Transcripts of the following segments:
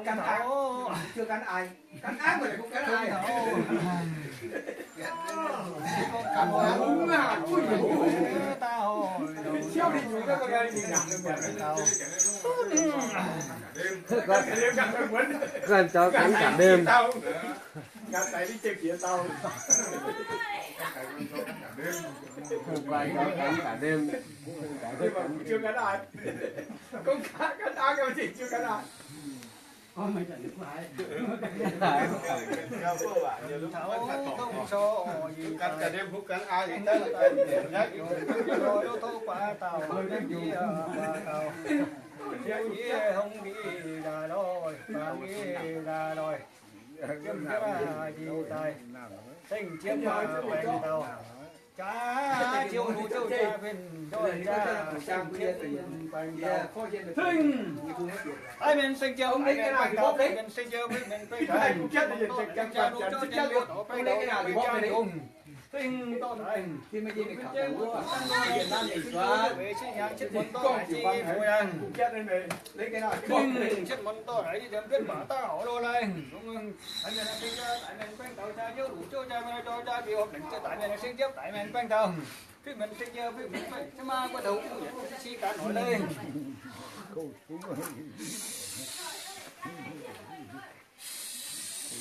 gắn ác, chưa gắn ai. Gắn ác mà lại không gắn ai. Gắn ác. Siêu đi chúng ta còn ai thì ngắn được. Gắn cả đêm. Gắn cả đêm. Gắn tay đi chơi kia tao. Hôm qua cháu cắn cả đêm. Chưa gắn ai. Không gắn, gắn ác mà chị chưa gắn ai. Seng jienv baengh dauh. Jaax ziouv, lungh ziouv jaa mienh nzoih jaa, seng jienv baengh dauh. Daic mienh seng jienv baengh dauh, mienh seng jienv baengh dauh. Seng jienv lungh ziouv jaa, baengh dauh, baengh dauh. Seng dorh daic. Weic seng yangh cietv muonz dorh daic, jing mbuo yangh. Seng cietv muonz dorh daic, yie nzemc jienv baac daaih horc lo laih. Daic mienh seng jienv, daic mienh baengh dauh jaa ziouv, lungh ziouv jaa mienh nzoih jaa, mbic horpc lengc jaa, daic mienh seng jienv, daic mienh baengh dauh. Fingx mienh seng jienv, fingx mienh baengh dauh, maiv maaih guanh taux uv yietc cin ganh horc leiz.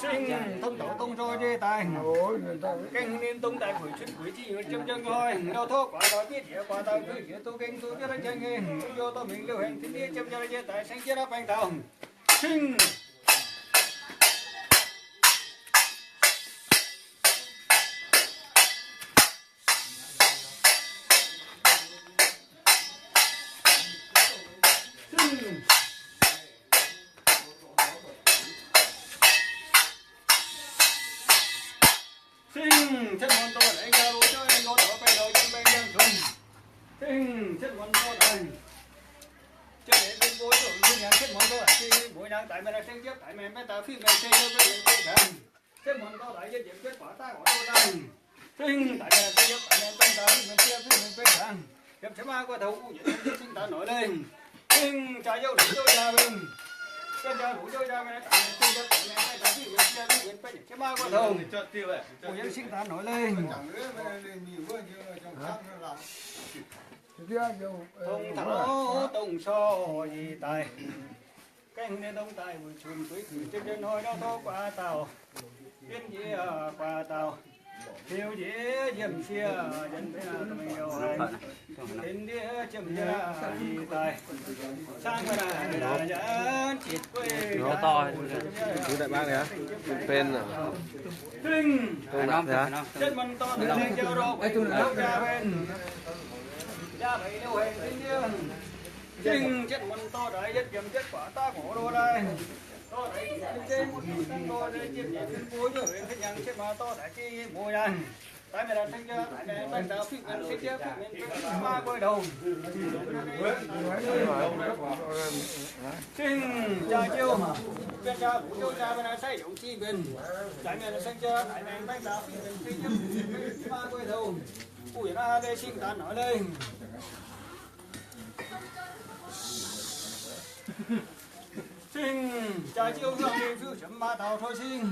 Seng tong douz dongh nzoih nyei daaih. Gaengh ninh dongh daaih kueic cun kueic jiex nyuoz jiem jiem nqoi. Ndau tov guaax dauh, diev jiex guaax dauh, jueiv jiex duqv gaengh duqv jienv jien nyei. Njoux dorh mingh liouh hengx tin ndiev jiem jiem nyei daaih seng jienv baengh dauh. Seng Seng cietv muonz dorh daic, yie lo jienv lo taux baengh dauh, yiem baengh yiem cunx. Seng cietv muonz dorh daic, jienv nyei mbuo zuqc mbuo nyangx cietv muonz dorh daic, mbuo nyangx daic mienh seng jienv daic mienh baengh dauh, fingx mienh seng jienv fingx mienh baengh dauh. Cietv muonz dorh daic, yie nzemc jienv baac daaih horc lo laih. Seng daic mienh seng jienv daic mienh baengh dauh, fingx mienh seng jienv fingx mienh baengh dauh. Yiem cien maa guanh taux uv yietc cin ganh horc leiz. Seng jaa ziouv lungh ziouv jaa mienh, jienv jaa lungh ziouv jaa mienh, daic mienh seng jienv daic mienh baengh dauh, fingx mienh seng jienv fingx mienh baengh dauh, cien maa guanh taux uv yietc cin ganh horc leiz. Dongh taux dongh sorc yie daaih. Gaengh ninh dongh daaih weic cunx kueiv kueic jiem jiem hnoi, ndau tov guaax dauh, jienv jiex guaax dauh, liuz njiec nyiemc sieqv, yiem mbenc mingh liouh haic, tengx ndiev jiem jiex daaih, cangv maiv naaic nyanc jitc gueiv. Seng cietv muonz dorh daic, jaa mbenc, jaa mbenc liuz hengx tengx ndiev. Seng cietv muonz dorh daic, yietv njiemc jienv guaax daaih horc lo laih. Dorh daic jiex jienv mbuo dangh dorh daic jiex jienv mbuo nyei hengx tengx yangh cietv maa dorh daic jiex nyei mbuo yangh. Daic mienh seng jienv daic mienh baengh dauh, fingx mienh seng jienv fingx mienh baengh dauh, cien maa guanh taux. Seng jaa ziouv, jienv jaa lungh ziouv jaa mienh sai yongc zingh mbenc. Daic mienh seng jienv daic mienh baengh dauh, fingx mienh seng jienv fingx mienh baengh dauh, cien maa guanh taux. Uv yietc hnoi leiz sing daaih noic leiz. Sing jaa ziouv hnyangx mingh fiuv ziepc maa taux tov sing.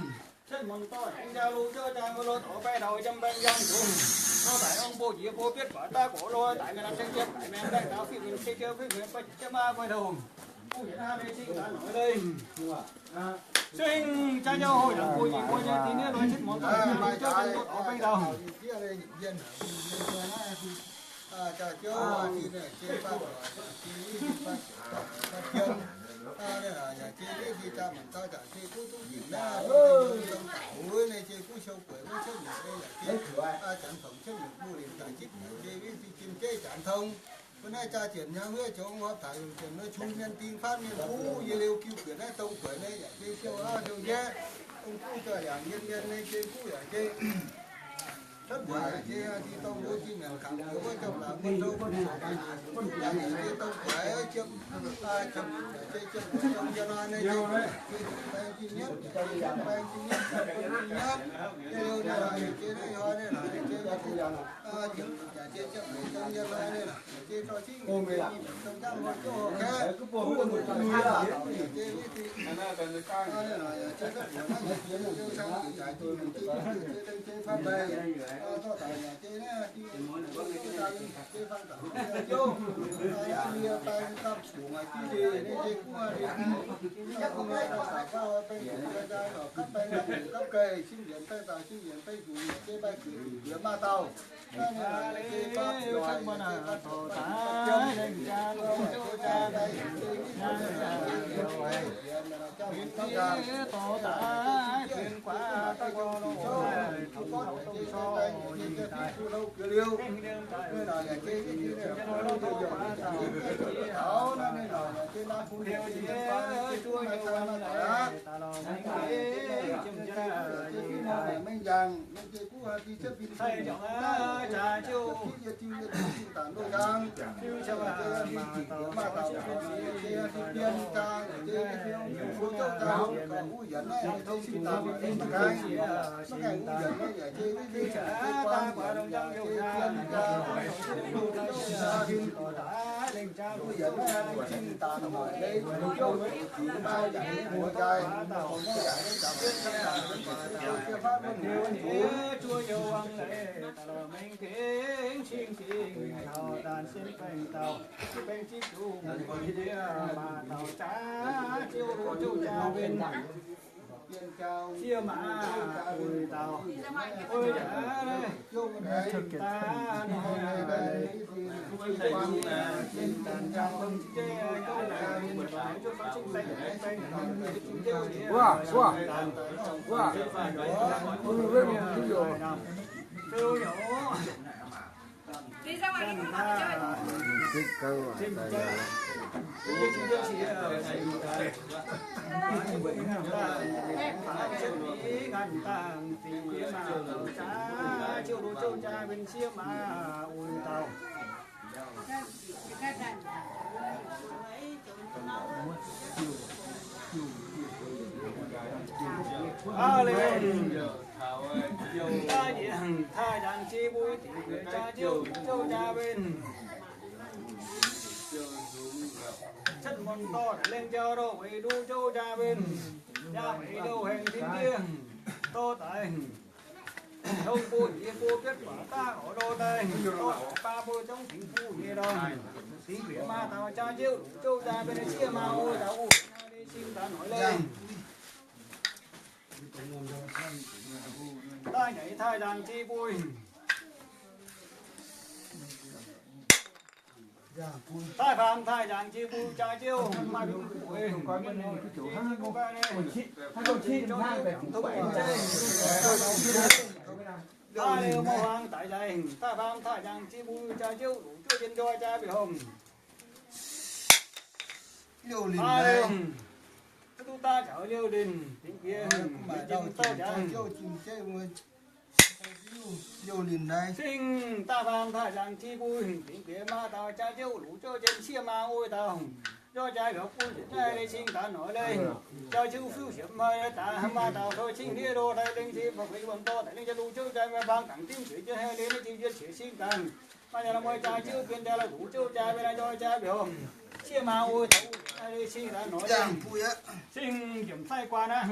Cietv muonz dorh aengx jaa lungh ziouv jaa mbuo lo dorh baengh dauh yiem baengh yangh dungz. Dorh daic ong mbuo jiex mbuo bietv guaax daaih gorx lo daic mienh seng jienv daic mienh baengh dauh fingx mienh seng jienv fingx mienh baengh jienv maa guanh taux. Uv yietc hnoi leiz sing daaih noic leiz. Sing jaa ziouv houh yangh mbuo nyei mbuo nyei dinh niev loi cietv muonz dorh lungh ziouv jaa mbuo dorh baengh dauh. Mbuo naaiv jaa zienc hnyangx huiv jomc horpc taux yungz zienc nor, cun mienh ding faanv mienh kuv yie liuz giu guenc naaiv dong guaix naaiv yaac jei siou auv siou njaeqv, dongh kuv jaa yaac mienh mienh nyei jei kuv yaac jei. Cuotv mbuoqc yaac jei, di dorngh mbuo jiex nyanc kangx mbuox wuov jomc laaix mbuo sou bun sou baac naaic mbuo jaa yaac jei dongh guaix jiem, jiem yaac jei jiem dongh yie nor naaiv jei, jei baeng jiex nyietv, jei baeng jiex nyietv, jiex nyietv, liuz naaiv yaac jei naaiv hnoi naaiv naaic jei, jiem yaac jei jiem dongh yie nor naaiv naaic jei dorh cingv dongh jangv hnoi jiouv kaeqv, kuv bun yaac jei, naaiv naaic yaac jei cuotv mbuoqc naaiv yaac jei liuz sang jiex jaaix jiex mingh jei, jei dengh jei faanv baeng. Cetv mun dorh lengh jauv dorh weic nduqc zouv jaa mbenc, yaac weic louh hengx tin-dieh dorh daaih. Houv bou nyei bou bietv baac daaih oix louh daaih, dorh baa bou zungv tengx bou nyei dorngx. Tengx bieqc maa taux jaa ziouv, zouv jaa mbenc sieqv maa oix daaih wuov cing daaih noic leiz. Daaih nyei taaih nzaangc jiex buih. Daaih faam taaih nzaangc jiex buih jaa ziouv, maaih buic. Daaih liuz mouc hmuangx daic nzaengc, daaih faam taaih nzaangc jiex buih jaa ziouv, luc ziouv jien njoih jaa mbiungc. Liouh linc, duqv daaih caux liouh linc, dingc bieqc, daaih jiex liouh linc naaiv. Sing daaih faam taaih nzaangc jiex buih, dingc bieqc maa dauh jaa ziouv, luc ziouv jien sieqv maa oix dauh. Njoih jaa mbiungc buih njiec naaiv leiz cing daaih noic leiz. Jaa ziouv fiuv siemx maaih daaih maa dauh tov cing ndiev ndo daaih lengh jiex ba'feix wuonh dorh daaih lengh jaa luc ziouv jaa mbiungc faang dangc dimv zueiz jienv hei leiz naaiv jiex jiex qiex cing daaih. Maaih jaa la'mueiz jaa ziouv bien jaa la'luc ziouv jaa mbiungc njoih jaa mbiungc. Sieqv maa oix dauh leiz cing daaih noic leiz. Sing njiemc daaih guaan aqv.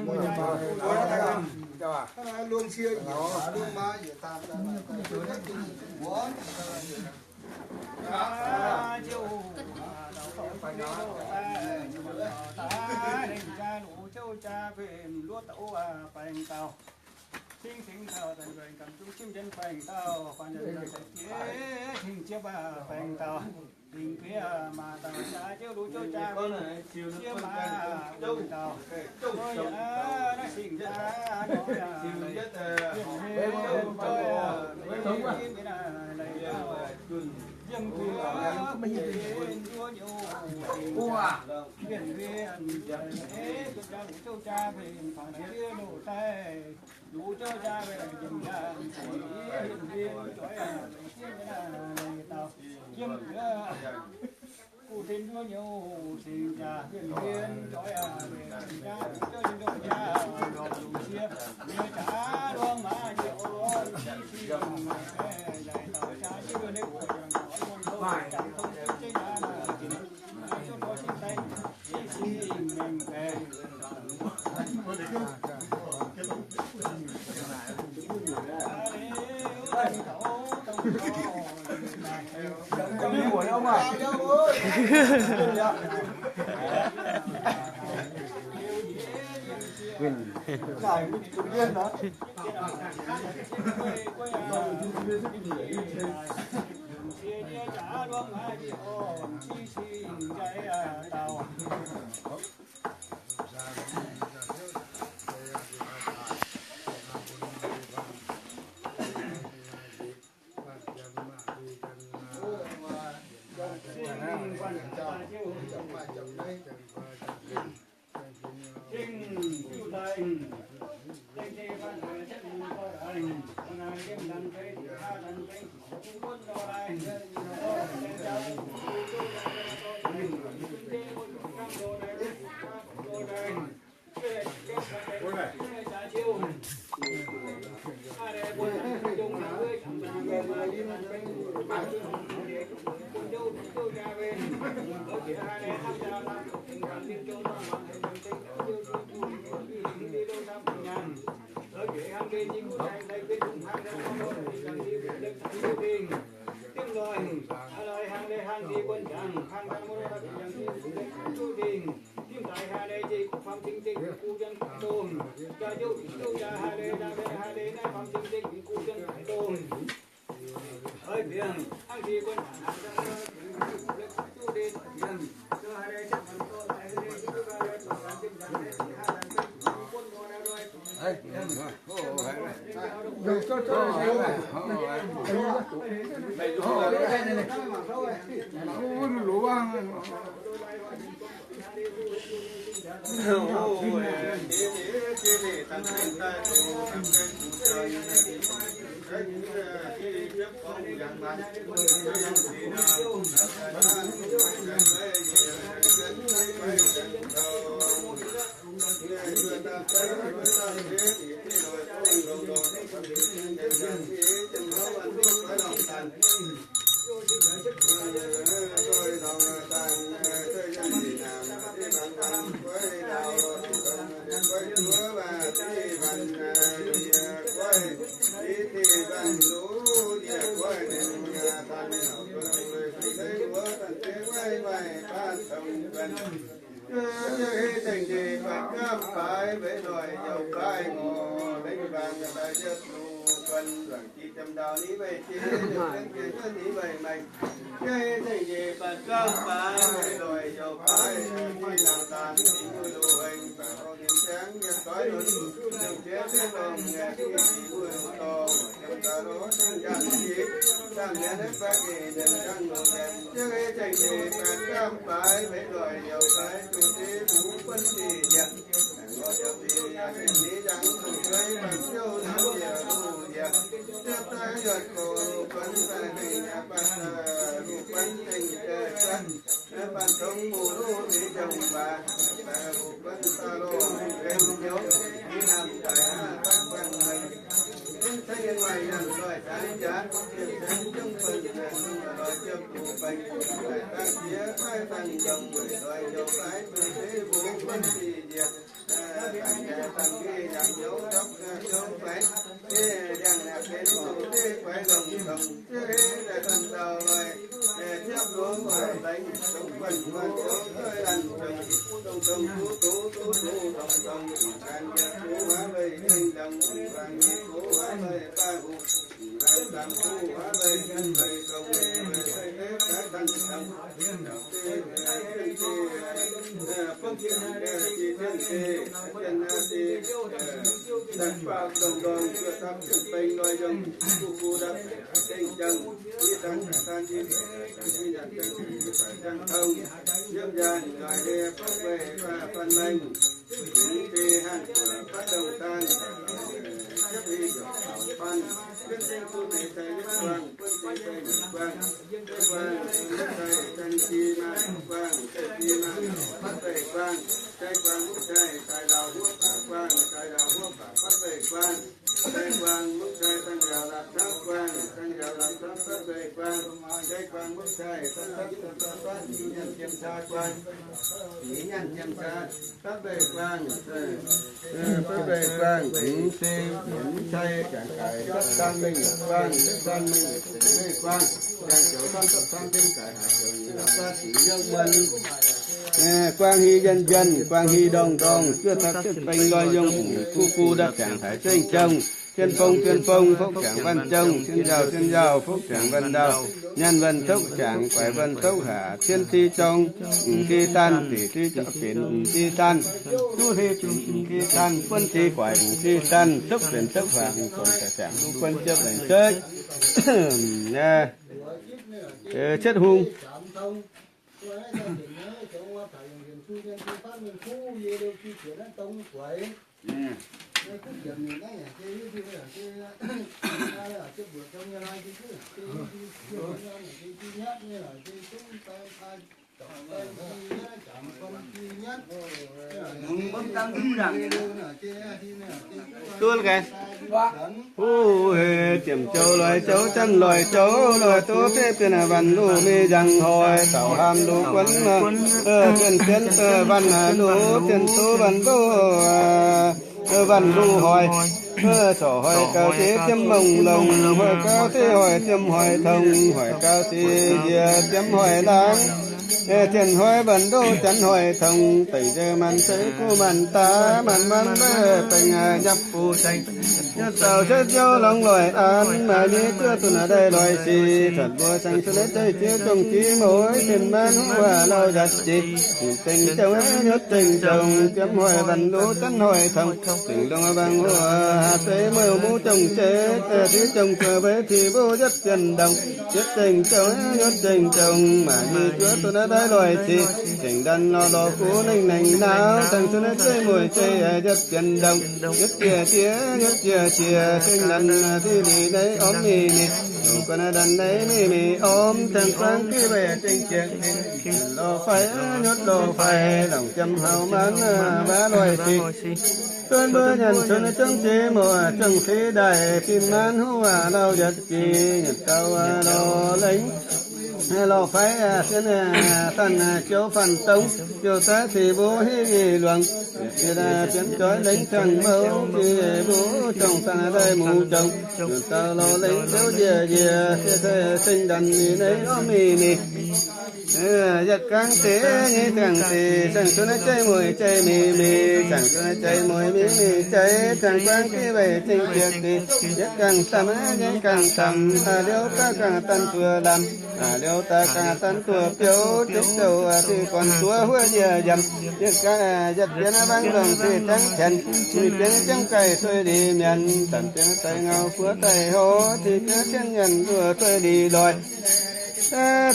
Dingc bieqc maa dauh jaa ziouv, luc ziouv jaa mbenc sieqv maa oix dauh. Naaiv sing daaih noic leiz, yiem bieqc nduov nyouz, bieqc nduov, bieqc jaa luc ziouv jaa mbenc faang diev loz daaih. Luc ziouv jaa mbenc jiem jaa, yiem bieqc njoih aac, leiz dauh yiem bieqc. Gu tin nduov nyouz sing jaa, yiem bieqc njoih aac, leiz jaa luc ziouv njoih jaa, longc lungh sieqv nyei jaa, longc maac nyei orn, yiem bieqc leiz dauh jaa, yiem bieqc ninh oix yangh oix muonh douz, jangx tong jienv jeiv jaa, ziouv dorh cing daaih, cing mengh baeqc. Zengc njiec baaix gaamv baaix, mbeix noic yaac baaix ngorc, mbeix mbaang daaih yietv lu guan, zuangx jiex jiem ndau ni meih jiex, zengc njiec cuotv ni meih maengx. Zengc njiec baaix gaamv baaix, mbeix noic yaac baaix, jiex nangh daan, jiex wuov lu hengx, baaix orv ninh ziangx, yietv doix lunx, zengc jiex zengc longx, ngaeqv jiex wuov lu dorngx, jiem daaih lorz zengc jaax jiex, zaangc mi'aqv naaiv baaix gec, zengc jangv lu nyanc, zengc njiec baaix gaamv baaix, mbeix noic yaac baaix, zuqc deix mbuo buonv sic njiec. Daaih guangc, mbuo daaih dangh yaac lamh taux guangc, dangh yaac lamh taux baav daaih guangc, daaih guangc mbuo daaih baav baav baav baav baav, ih nyanc jiem caa guangc, ih nyanc jiem caa, baav daaih guangc, baav daaih guangc, mv se, mv cai, jangx daaih, baav daan mengh guangc, baav daan mengh guangc, jangx joux camv, baav camv, baav daaih haaix joux nyei lamh baav dingc yiem wuonh. Guangc hih njunh njunh, guangc hih ndorngh ndorngh, zuov dapv cuotv baeng loi yongh, kuv kuv ndapv jangx haaix zengv jongh, cien fong cien fong, fouv jangx waanc jongh, cien njaaux cien njaaux, fouv jangx waanc njaaux, nyanc waanc tokv jangx, guaix waanc tokv haac, cien di jorng, m'di daan, deic di jorng benx m'di daan, duqv hli benx m'di daan, buonv di guaix m'di daan, tokv benx tokv haac, m'guonx daaih jangx duqv buonv jiepv laengz zeiv. Cietv hungh. Duqv gaax. Hu hec, ziemx jouv loix jouv, zanc loix jouv, loix duqv fiev bienh waanc luh mingh nzangc hoic, taux haam luh guonv, bienh jienv waanc luh, bienh duqv waanc luh, waanc luh hoic. Sorc hoic gauh deix ziemx mongh longc, hoic gauh deix hoic ziemx hoic tongx, hoic gauh deix njiec ziemx hoic laangz. Tien hoic waanc luh, janx hoic tongx, deic nzeix maanc seix guv maanc daav, maanc maanc maiv baengh nyapv buv saeng. Nyei zaux cuotv youv longx loic an, maaih ni zuov duqv naaiv daaih loic sic, cuotv mbuo cang cuotv naaiv zeiv jiex zongh jiex mueiz, cien maanc huv waac lauh yaac jiex, nyutc zengc jongx, nyutc zengc jongx, ziemx hoic waanc luv, janx hoic tongx, zengc longx wangc huv, haaix zeiz mueiz muv jongx jeiv, div jongx zuov weic div mbuo yietv bienh ndongc, yietv zengc jongx, nyutc zengc jongx, maaih ni zuov duqv naaiv daaih loic sic, zengc ndanc lorh lorh guv nengh nengh naauv, cang cuotv naaiv zeiv mueiz zeiv yietv bienh ndongc, yietv jiex jiex, yietv jiex jiex, ceng ndanc div lic naaiv ormv mingh mingh, longc guanh ndanc naaiv mingh mingh ormv, cang guangc div weic zengc jiex lorh fai, nyutc lorh fai, longc jiem hauv maanc waac loic sic. Duqv mbuo nyanc cunx zungv jiex muoz zungv fih daaih, fin maanc huv waac lauh yietc jiex, nyanc gauh lorh lengx, lorh fai, sienh daaih jiouv faanh dongh, jiouv daaih cih mbuo hiv luangc, yietc bienx joix lengx ziangh mouh, cih mbuo jongh daaih muc jongh, nyanc gauh lorh lengx ziouv njiec njiec, se ceng ndanc ninh naaiv ormv mingh mingh. Yietv gangv deix nyei ziangh deix, cang cuotv naaiv zeiv mueiz zeiv mingh mingh, cang cuotv naaiv zeiv mueiz mingh mingh zeiv, cang guangc div weic zengc jiex deix, yietv gangh samv, yietv gangh samv, liouh daaih gangh danv zuoqc lamh, liouh daaih gangh danv zuoqc biouv, ziouc douc deix gorn zuov huov njiec yamh, yietv bienx wangv nzongc se jangv qanx, mingh bienx jiemv gaiv sueih lic mienz, zanc bienx daaih ngau buov daaih hov, cih bienx jienv nyanc nduoh sueih lic loic.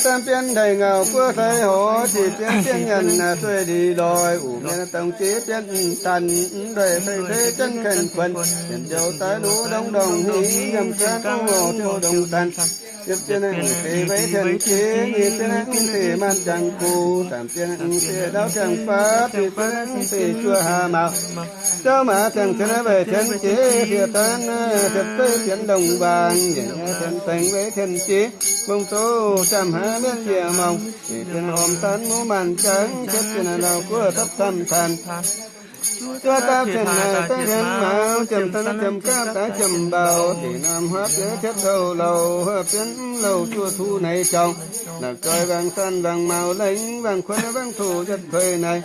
Samv bienx daaih ngau buov daaih hov, cih bienx jienv nyanc sueih lic loic, uqv mienh dongh jiex bienx tanh, mv nduoih fei fei jienv kengx kuonx, yienc njoux daaih luv ndongc ndongc hingh, yiem gaanv ungv ngorc ziouc ndongc tanh. Yietv bienx deix weic tien jiex, nyic bienx deix maanh jangx-kuv, saamv bienx deix ndau ziangh faatv, ziepc bienx deix juoh haax mauz. Jauv maac ziangh tien weic tien jiex, fiev daan ziepc zeiv bienx ndongc waangc, yietc tien baengx weic tien jiex, mbong zouv jaa haaix mienv yie mongh, nyic bienx hormh daan muv maanh jangx, cietv bienx lauh guoqv dapv camv taanx. Zuov dapv cien haic daaih cien mauz, jiem daan jiem gapv daaih jiem mbauh, deic norm huaav bienx cietv louh louh, huaav bienx louh zuov tuv naaiv jangx. Naaiv joih wangc saan wangc mauz lengx, wangc kuonx wangc toh yietv kuei naaiv.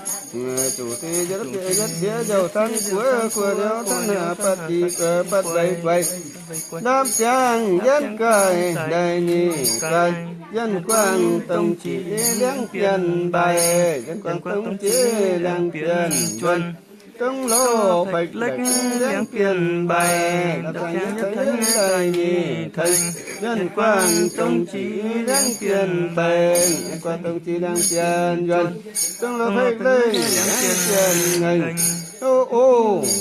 Zuqc deix yietv sieqv njaaux daan guoqv, guoqv liouh daan haac batv diqc guoqv batv weix gueix. Ndapv ziangx yienv gaaih ndaix nyic gaaih, yienv guangc dongh jiex liangv bienh mbaaih, yienv guangc dongh jiex liangv bienh njuonx. Dongh loz-faix lekv liangv bienh mbaaih, ndapv ziangx yietv tengx ndaix nyic tengx, yienv guangc dongh jiex liangv bienh baengh, yienv guangc dongh jiex liangv bienh njuonx. Dongh loz-faix lekv liangv bienh ngaengh, o, o,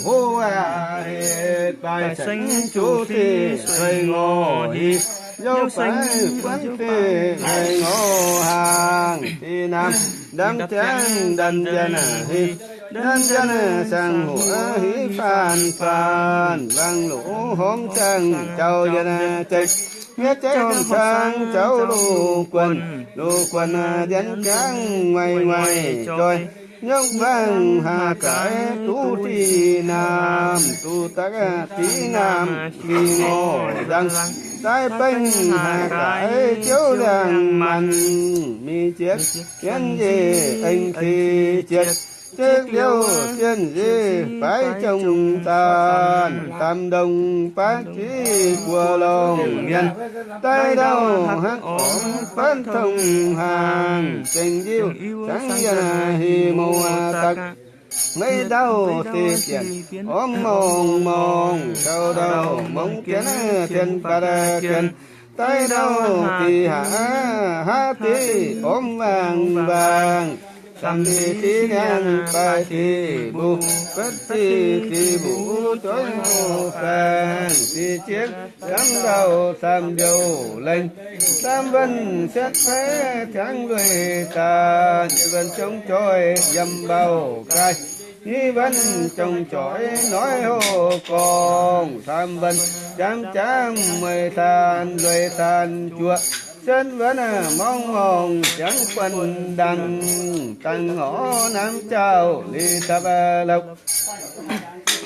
ho, aac, heh, baaih saengv juv fih sueih ngorc hih, yauv baeqv buonv fih haiz ngorc haangh, ti naamh ndamv ziangv ndanc njienv hih. Nyanc nyanc ziangh hoc hiv faanh faanh, wangc loz-hormv ziangh jauv yietc zengc, mietv jeiv hormc cang jauv loz-guonh, loz-guonh yienx jangv nguaih nguaih joih, nyouv wangc haaix gaaix duqv diqc naamh, duqv daaih diqc naamh fih ngoic nzang, daaih bengv haaix gaaix ziouv liangh maanc, mingh jiez mienv njiec aengx fih jiez, ziqv liouh zienh nziv baaix jong zaanh, daamh ndongc baav ziqv buo longh mienh, daaih ndau haaix orngx buonv tongx hnaangx, zengc ndiuh zangv yienh hih mouc daaih. Maiv ndau se bienc ormv morngh morngh, cau ndau mongh jienv tien fatv jienv, daaih ndau dih haav haav dih ormv waangh waangh, samx dih dih niangh baaih dih mbuo, betv dih dih mbuo joiv houh faang, dih jiex camv ndau saam ndiouh lengh, saam wuonh sietv fai tiangv lueiz daanh, wuonh jongc joiv yiem mbauh gaaih, i wuonh jongc joiv noiv hoh gorngv, saam wuonh jaamv jaamv mueiz daanh lueiz daanh juoqc, sietv wuonh morngh morngh ziangx buonc ndaangc, dangh ngorc naamv jaauv liz dapv lauh.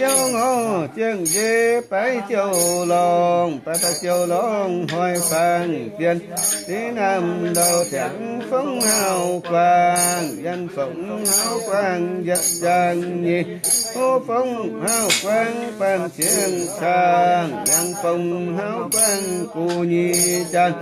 Ziouv ngorc ziangh njiec baaix ziouv lorngh, baaix baaix ziouv lorngh hnoi faang bienh, liz naamh ndau ziangx fongv hauv guangc, yienh fongv hauv guangc yietc jangc nyic, hov fongv hauv guangc baamh ziangh caangh, yangh fongv hauv guangc gu'nyuoz jangh.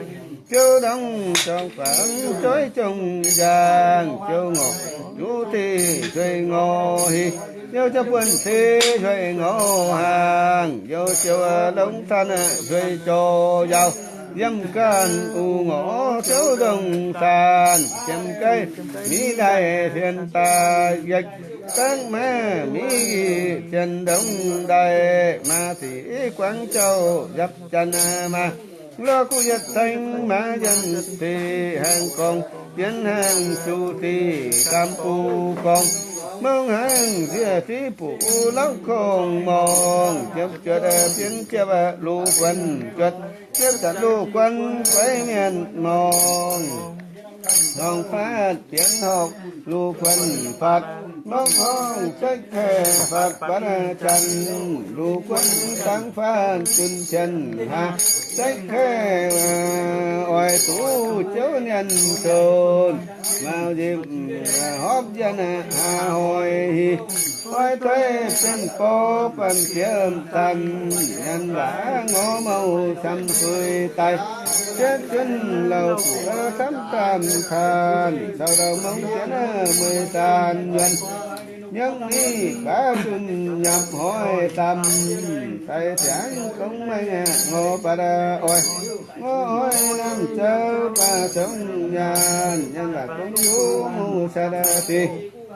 Ziouv ndongc jangx guangc joiv jongc njang, ziouv ngorc njuov dih nzueih ngorc hih, ziouv jauv buonv se nzueih ngorc hnaangx, ziouv ziouv longc caan nzueih jorx yaauh, yiem ganh uv ngorc ziouv ndongc saanh, jiem gaiv miv ndaaih fien daaih yietc, dangv maiv miv yietc fien ndongc ndaaih, maa sic guangc jauv yapv janx maa, lorh guv yietc ceng maa yienh sic hnaangx gorngv, bienx hnaangx zuqc sic daam buv gorngv, mongh hnaangx nziex ziqv buv lauv kongx morngh, ziepc juotc bienx ziepc luv guanh juotc, ziepc juotc luv guanh guaiv mienh morngh. Horngh faatv bienx horpc luv guanh faatv, mongh horngh sekv kaeqv faatv batv janx, luv guanh dangv faatv zunc cien hlaax, sekv kaeqv oix duqv ziouv nyanc sonc, maauh nzipc horpc yienh hlaax hnoi hih, hnoi tuix zinh bou baamh jiem zanc, nyanc waac ngorc mouh camv suiv daaih, sietv zunv lauh buoz camv daamh taanh, cau ndau mongh jienv mueiz zaanh yuonh, nyiemv niv baav zunv nyapc hnoi daamh, daaih ziangx gong maengh ngorc batv oix, ngorc oix naamh zouv baac zongc nyaanh, nyaanh waac gong yuv mouh catv dih,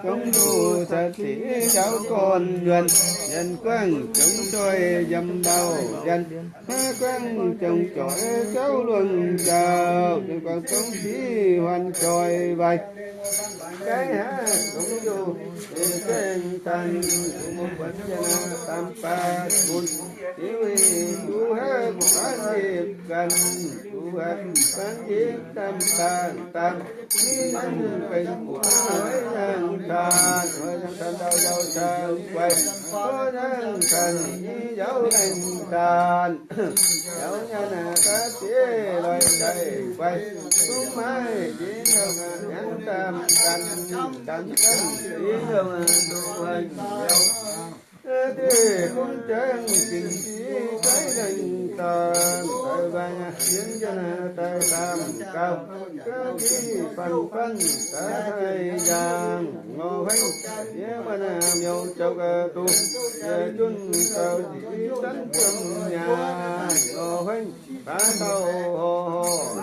gong yuv catv dih jauv gorn yuonh, yienh guangc zong joih yiem mbauh yienh, maiv guangc zong joih jauv luongc njaaux, yienh guangc zong sic huaanh joih waaic, gaiv haav zong yuv, zengc dangh, mouh buatc yienh daamh baac gunv, diuv hingh duqv haav buatc nzipc ganh, duqv haav buatc nzipc daamh baac daanh, i nyanc benx buatc hnoi yangh taanh, hnoi yangh taanh ndau yauh cang guaix, hnoi yangh taanh i yauh lengh daanh, yauh nyanc daav diev loi daic guaix, zungv maiv diev yauh nyanc daamh ganh, ganh ganh diev yauh nduqc huaanh yauh. Deix bun jangx zinh diev jaiv lengh daanh, daaih waaic yienh yienh daaih daamh gauh, gauh diev faanh faanh daaih taaih yangh, ngorc hueih diev muonh miuc zouv duqv, yie zunv gauh diev zanv jiem nyaanh, ngorc hueih baav taux horh horh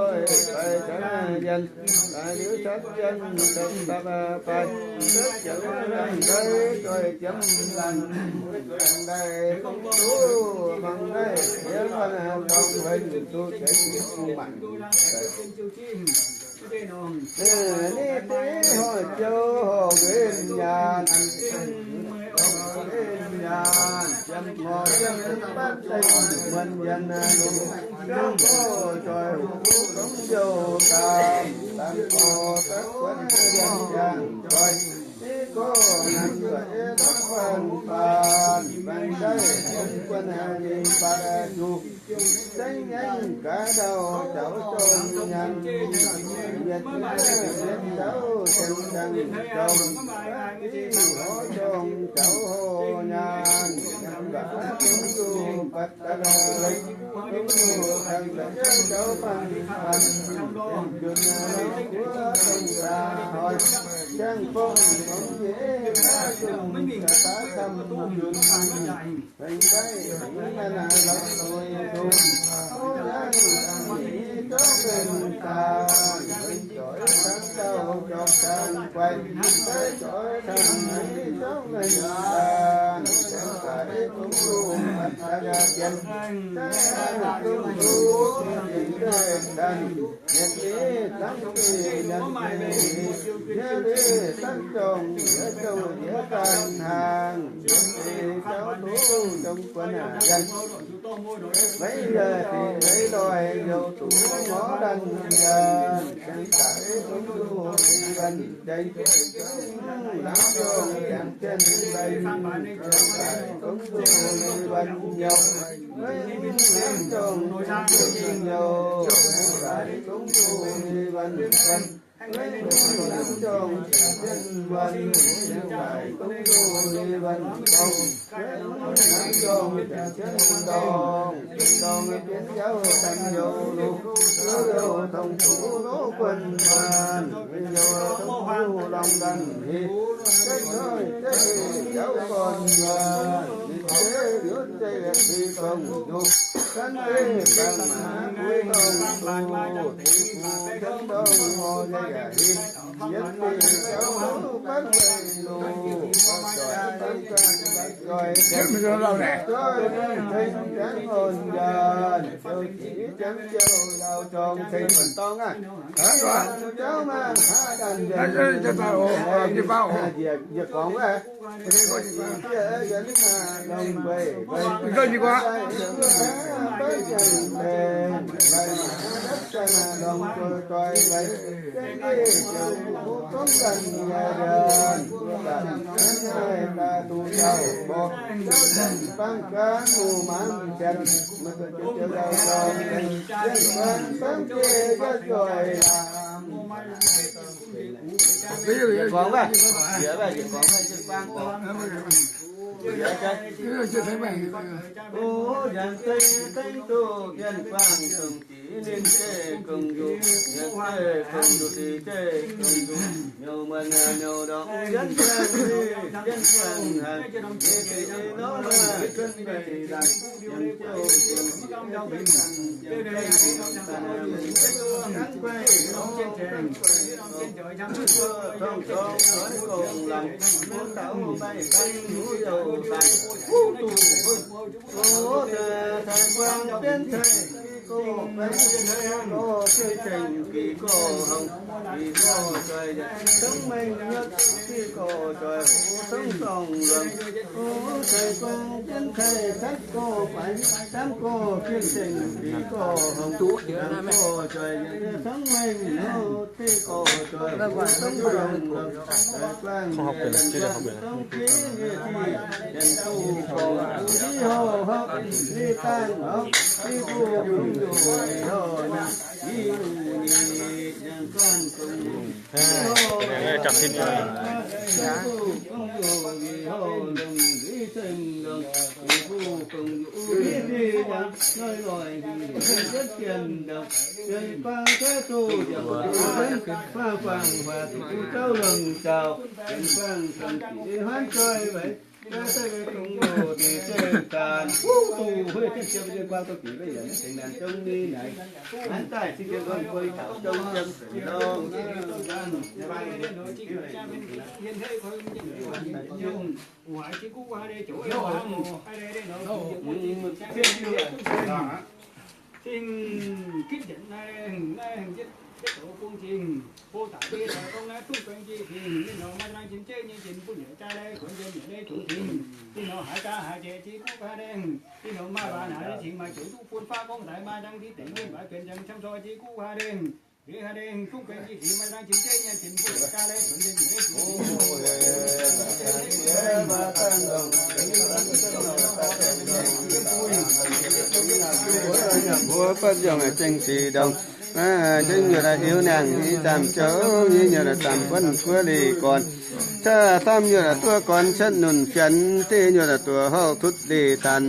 doic doix daaih yienh, daaih liuz caux yienh daaih dapv baaih, cuotv ziepc wuov lengh ndai doic ziepc laanh, daaih duqv mangc naaiv yie mbuo dorngx hlen duqv deix bung maanc. Ninh deix horpc Ziouv horpc Win-Nyaanh, Win-Nyaanh ziepc ngorc ziepc batv deic muonc yienh lungh, ziouv gorx zoih huv dongh youh daaih, daaih gorx daaih guonv yienh yangh zoih, gorx nanc zuqc ei lorqc faanh faanh, faanh daaih guonv guonv haic ninh mbatc zuqc. Zengv nyaiv gaax ndau caux zong nyanc, yietc zungv yietc zauv cien-ciangv zong, div horv zong caux hoh nyaanh, yiem mbatc dongh zuqc mbatc daaih lorqc, dongh zuqc dangh da'yietv caux faanh faanh, njunh lauh guoqv dongh daaih hoic, ciangv fong fongx nyeiz daaih zungh daaih camv njunh. Hengx daiv hengx nanv lorz lui nzung, hov yangv i zorqv mengh daan, hengx zoix camv dauh jorm daan guaix, daiv zoix camv hengx zorqv mengh daan, hengx daiv dongh zuqc mbatc daaih bienx, daiv dongh zuqc bienx daaih daan. Yietc liuz zanv dieh, yietc liuz zanv zorng, yietc zouv yietc daan hnaangx, yietc liuz jauv duqv dongh guon yienh. Maiv yaac dingc maiv loih, youh duqv ngorv ndanh yienh, ziangh daaih dongh duqv ninh wuonh nzengc. Laangz zong janx jienv mbaih, ziangh daaih dongh duqv ninh wuonh youh. Maiv laangz zong janx jienv youh, ziangh daaih dongh duqv ninh wuonh wuonh. Maiv laangz zong janx jienv wuonh, ziangh daaih dongh duqv ninh wuonh dorngh. Maiv laangz zong janx jienv dorngh, dorngh bienx jauv daaih youh luc, youh youh dongh duqv lov guon muonh, youh dongh duqv lorngh ndanh heh. Zeiv zoih zeiv jauv gorn muonh, ninh zeiv liuz zeiv liuz dongh nzuqc, gan zeiv baengh maac buix dongh zuqc, deix bung jienv dorngh mor yaac yaac heh. Yietc deix jauv mouv batv weic loz, zoih dangh ganh zoih, zoih mingh ceng janx orn njaanh, ziouc jiex janx ziouc lauh zorng ceng muonc dorngh aqv. Jauv maah, haav danh nzengc. Njiec gorngv wuov. Gorngv wuov, jiex gorngv wuov, jiex gorngv wuov. O, yaac zeiv zeiv duqv yienh guangc dongh deix ninh zeiv gong-nzuqc, yaac zeiv gong-nzuqc deix zeiv gong-nzuqc, miuc muonh miuc ndorqc, jienv jienv deix, jienv jienv haic, deix deix nor, cuotv meic daaih, yiem jiouv gong-nzuqc, yiem jiouv gong-nzuqc, yiem jiouv gong-nzuqc, Không học về là chưa được học về. Zingh gitv njiec naaiv, naaiv yietv douz bung zingh, hlo daaih biei daaih gorngv naaiv duqv guaix njiec zingh, ninh nor maaih laangh jien jeiv nyei jiex bun yaac jaa lai kuonx jien yaac lai kuonx zingh, ninh nor haaix jaa haaix jiex jiex guv haaix lengh, ninh nor maaih waac naaic zingh maaih joux duqv bun faqv gorngv daaih maaih laangh jien deic mienh waac bienx nziang camv zoi jiex guv haaix lengh. Mbuo fatv yongh zengc sic ndongc, zengc nyuoqc iu niangh hnyangx zaamc zouv, nyei nyuoqc zaamc buonv buov leiz gorn, caa samv nyuoqc duov gorn cuotv nunc fienx, div nyuoqc duoqc horv tutv leiz tanx,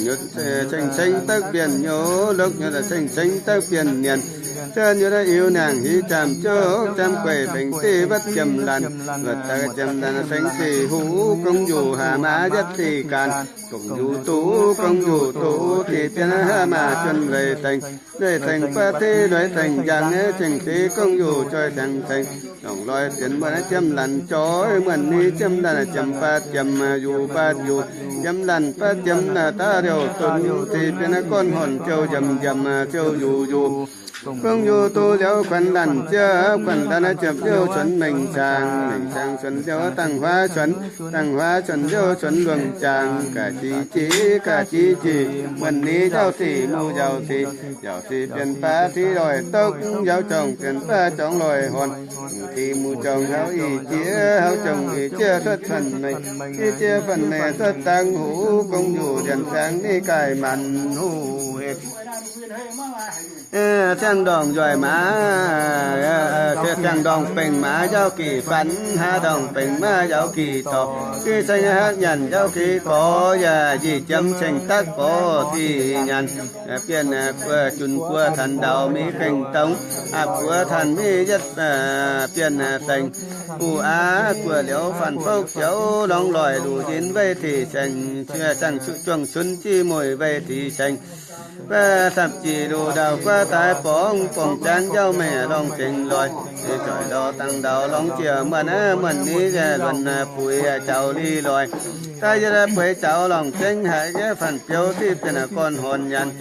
nyuoqc ceng-ceng daaih bienh nyouz, lorqc nyuoqc ceng-ceng daaih bienh nienx, caa nyuoqc iu niangh hnyangx zaamc zouv, zaamc gueic baengc div wuotv jiem laanh, wuotv daaih jiem laanh ceng dic huv, gong yuc haac maaz yietv dic gaanv, gong yuc duqv, gong yuc duqv dic bienh haac maaz juonh leiz dengh, leiz dengh baav div lueiz dengh njang, zengc dic gong yuc joih ziangx tengx, longc loi fienx muonh jiem laanh joih, muonh ni jiem laanh jiem baav jiem, yuc baav yuc, jiem laanh baav jiem daav liouh dunx, dic bienh gorn horn ziouc njiemc njiemc ziouc yuc yuc. Gong yuc duqv liuz kuonx laanh jiex, kuonx laanh ziepc liouh cuonx mengh ziangx, mengh ziangx cuonx liouh dangh huaav cuonx, dangh huaav cuonx liouh cuonx luongh ziangx, ga'jiex jiex, ga'jiex jiex, muonh ni njaaux dic, mu njaaux dic, njaaux dic bienh baav div loic dokv, njaaux jorngc bienh baav jorngx loic horn, dic mu jorngx hauv ih jiex, hauv jorngx ih jiex cuotv fatv mengh, ih jiex fatv mengh cuotv dangh huv, gong yuc ndienx ziangx ni gaaih maanc huv. Ziangh ndorngx njoic maaz, ziangh ndorngx bengh maaz njaaux gec fanx, haav ndorngx bengh maaz njaaux gec dorc, gec ceng haav nyanc njaaux gec gorx, yaac njiec jiem ceng daqv gorx dic nyanc. Bienh guoqv junc guoqv tanx ndau mingh gengh dongh, aapv guoqv tanx mingh yietv bienh dengh. Guv aqv guoqv liuz faanv bouv ziouc lorngx loic luc yinh weic tih saeng, juangc cunv jiv mueic weic tih saeng. Baav sapv jiex luc ndau guaav daaih borngz, borngz jangv njaaux mengh lorngx zengx loic. Zoih ndau dangh ndau lorngx jiex muonh, muonh ni luonx buix jaux li loic. Daaih yietv bueix jaux lorngx zengx haiz faanv biouv div bienh gorn horn nyanc.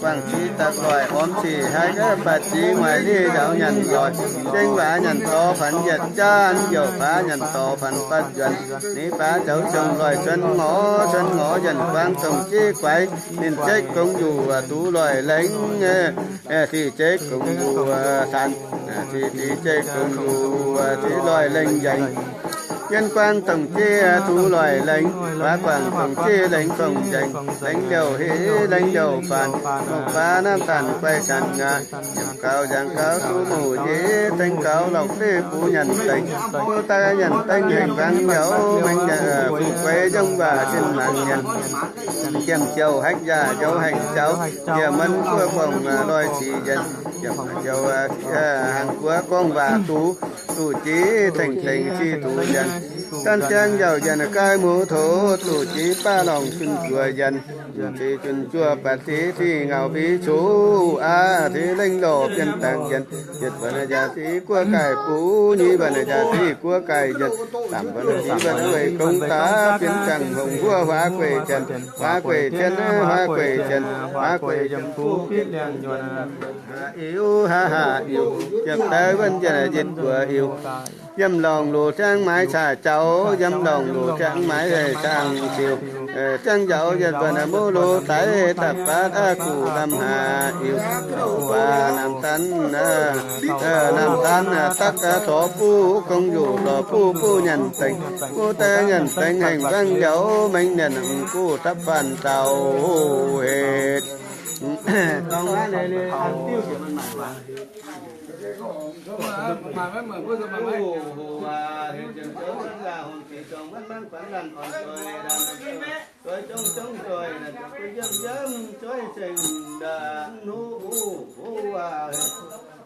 Guangc ziqc daaih loic ormx ziqc haiz baac ziqc mueic li njaaux nyanc loic. Zengx waac nyanc dorh faanx yietc jaav, youc baav nyanc dorh faanx batv nzuonx. Ni baav zoux zong loic cuonx ngorc, cuonx ngorc yienc guangc dongh jiv guaix. Ninh jeiv gong yuc duqv loic lengh, zic jeiv gong yuc tanx, zic, zic jeiv gong yuc zic loic lengh njaengc. Yien guangc dongh jiv duqv loic lengh, baav guangc dongh jiv lengh fongc njaengc, lengh liouh heh, lengh liouh faanx, mouc baav naamh tanh guaix zanc aqv. Nyanc gaux nzangc gaux duqv mouc njiec, tengx gaux lorqc leiz bungx nyanc dengh, bungx daaih nyanc dengh hengx nqaang yaac maengx nyanc, fuqv gueix njongc waac zinh maanc nyanc. Jiem ziouc haih yaac njoux hengx jaux, yie maiv guoqv gorngv loic zic yienc, jiem ziouc hangx guoqv gorngv waac duqv, duqv jiv tengx tengx zic duqv yienc. Zanc ziangh yaac yienc gaih muoz-tov, duqv jiv baav lorngx junh juoh yienc. Zic junh juoh baac zic zic ngaux mbiv cuqv aqv, zic lengh lorh bienh dangx yienc. Yietc wuonc yaac zic guoqv gaih buv, nyic wuonc yaac zic guoqv gaih yienc, zaamc wuonc zic wuonc weic gong daaih bienh zaangc hongx huov huaav gueic janx, huaav gueic janx, huaav gueic janx, huaav gueic janx fuqv bienh liangx nyuonh. Haav iu, haav haav iu, ziepc daaih wuonh yietc, yietc guoqv iu. Yiem lorngx loz ziangh maaiz caa jaux, yiem lorngx loz ziangh maaiz haic cang ziux. Ziangh njaaux yietc buonc muv lux daic dapv baav aqv, guv lamh haaix iu douc waac naamh dan, naamh dan daqv torv buv gong yuqc dorh buv buv nyanc baengx, buv daaih nyanc baengx hengx wangv njaaux mengh nyanc guv dapv faanh dauh hec. Doix jongv jongv doix, jomv jomv doix seng daaih, huv huv aac,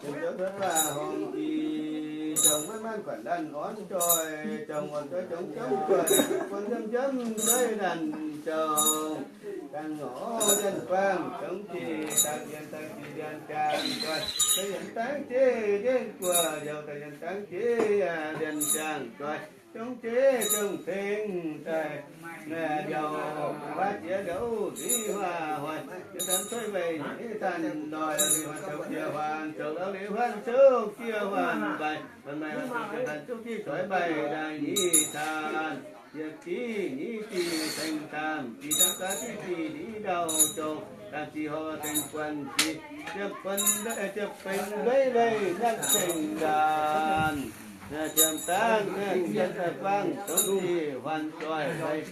jomv jomv doix waac horngh jiex, jomv maiv maaih guaatc laanh orn doix, jomv orn doix jomv jomv doix, jomv jomv jomv doix laanh jomv, dangh horv yienh buangh jomv jiex, dangh yienh dangh jiex yienh jangh doix, dangh yienh dangh jiex yienh guoqv, yaac dangh yienh dangh jiex yienh jangh doix. Jomv jiex jomv tengx daaih, yaac waac jiex liuz liuz huaax hoic, jiex daaih cuotv weih nyeic daaih loic, liuz huaax zoux jiex huaax zoux, liuz huaax zoux jiex huaax mbaih, huaax mbaih huaax zoux jiex daaih zouv jiv zoix mbaih daaih nyeic daaih, yie jiv nyeic jiv tengx daaih, jiv daaih zaav jiv jiv liuz ndau zouv daaih, jiv horh tengx guanh jiv, ziepc benx, ziepc benx mbeiv weih naaiv tengx daaih. Ziepc daaih, ziepc daaih buangh dongh jiex huaax zoih,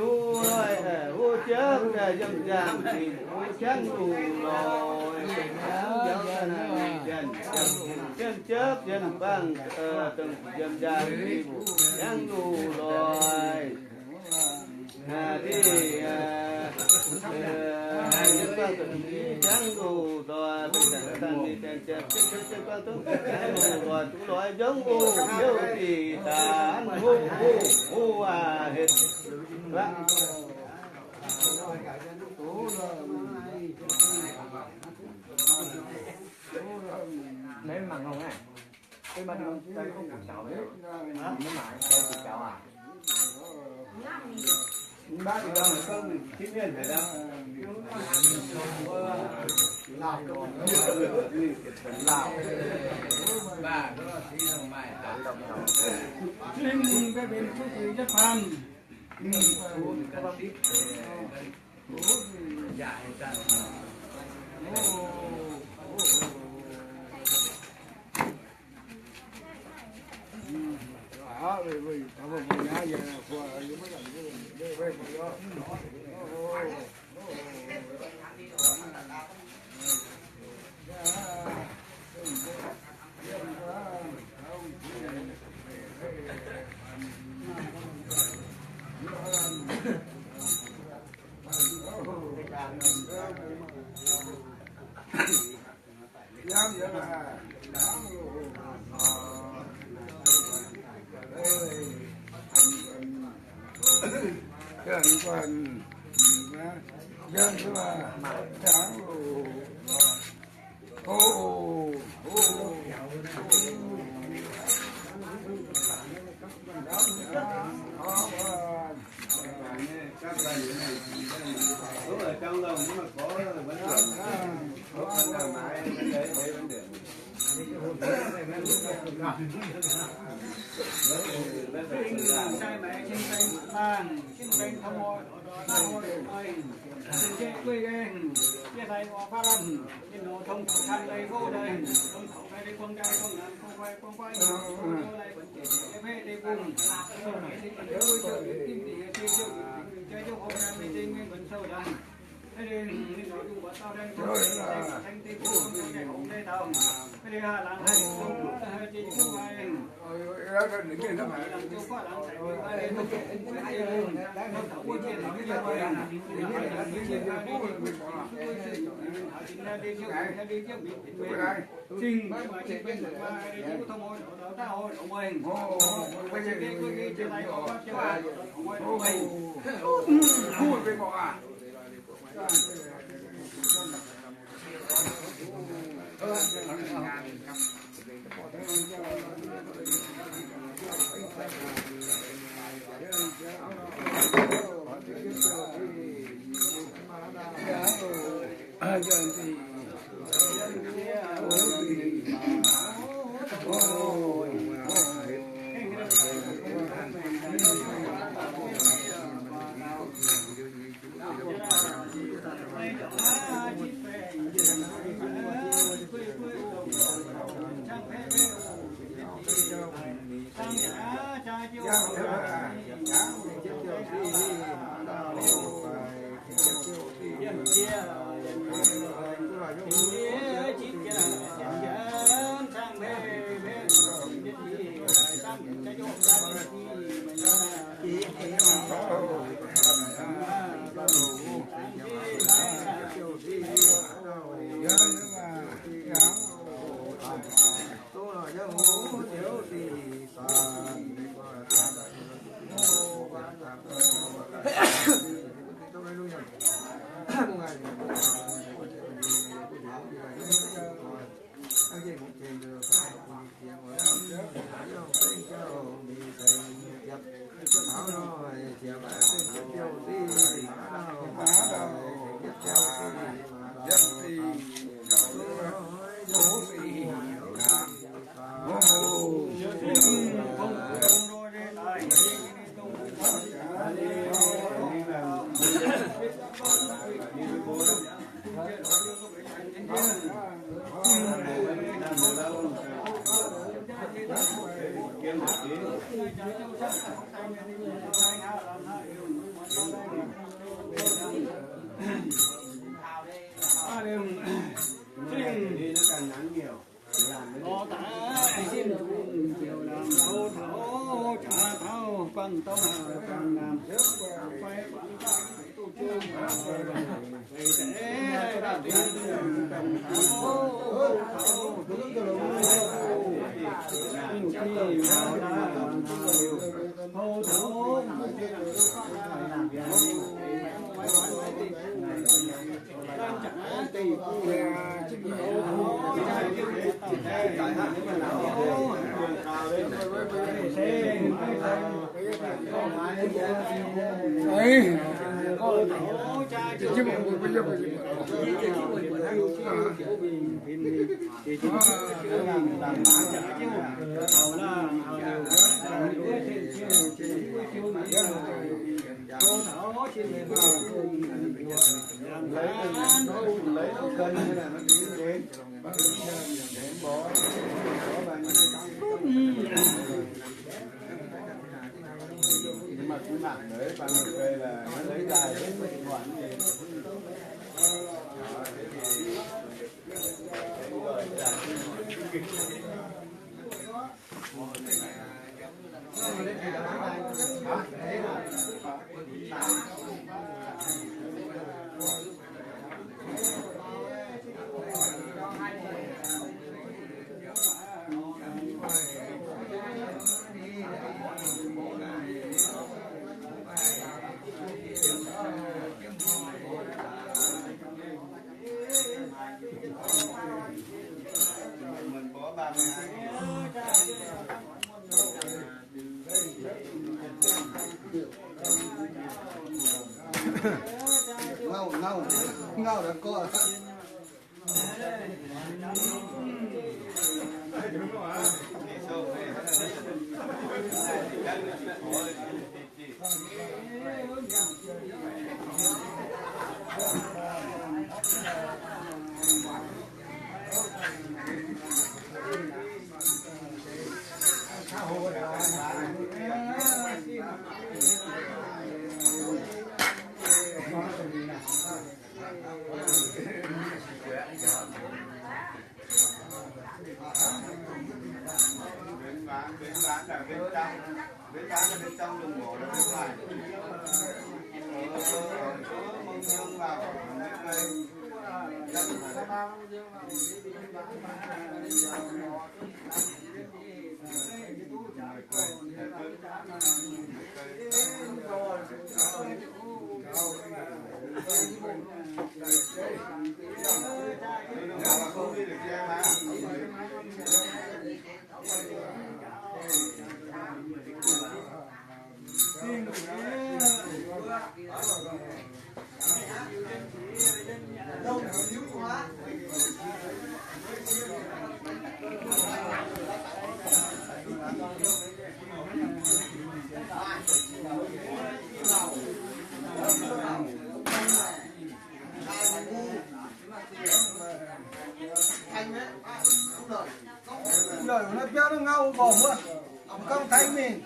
huv loih, huv ziepv, yiem ziangh dingc huv ciangv luh loih, yiem ziepv, yiem buangh dongh yiem ziangh dingc ciangv luh loih. Mangc nongx aeqv, mangc nongx jai kuv gux jaux, maiv maaih jai kuv gux jaux aac. Ninh mingh mbuo benx kuv gux yietv faam. Ngau, ngau, ngau da gorqv. Lorqc, naaiv biauv naaiv ngau nqorngc wuov, mv gorngv Taiv mingh.